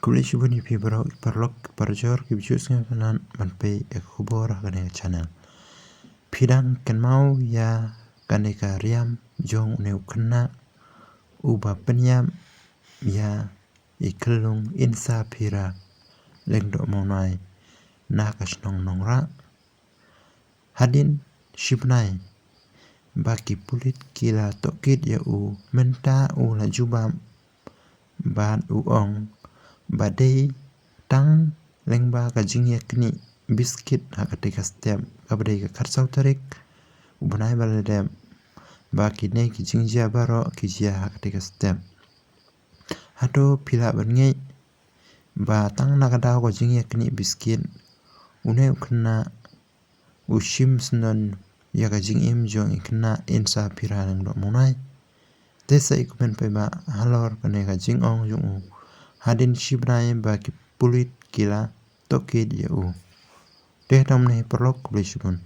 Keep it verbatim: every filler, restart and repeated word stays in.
Khublei shibun ïa phi baroh ki paralok ki parajor ki bujur sngewtynnat ban peit ïa ka khubor ha kane ka channel. Phi dang kynmaw ïa kane ka riam jong une u khynnah uba pynïap ïa i khyllung Insaphira Lyngdoh Mawnai na ka shnong Nongrah. Hadien shi bnai ba ki pulit ki la tohkit ïa u, mynta u la jubab bad u ong ba dei tang lyngba ka jingïaknieh biskit ha katei ka step, kaba dei ka khatsaw tarik u bnai ba la dep, ba kine ki jingjia baroh ki jia ha katei ka step. Hato phi lah ban ngeit ba tang na ka daw ka jingïaknieh biskit une u khynnah u shim sngewdon ïa ka jingim jong i khynnah Insaphira Lyngdoh Mawnai? Te sa ïa comment paidbah halor kane ka jingong jong u hadien shi bnai ba ki pulit ki la tohkit ïa u. Te tang mynne paralok, khublei shibun.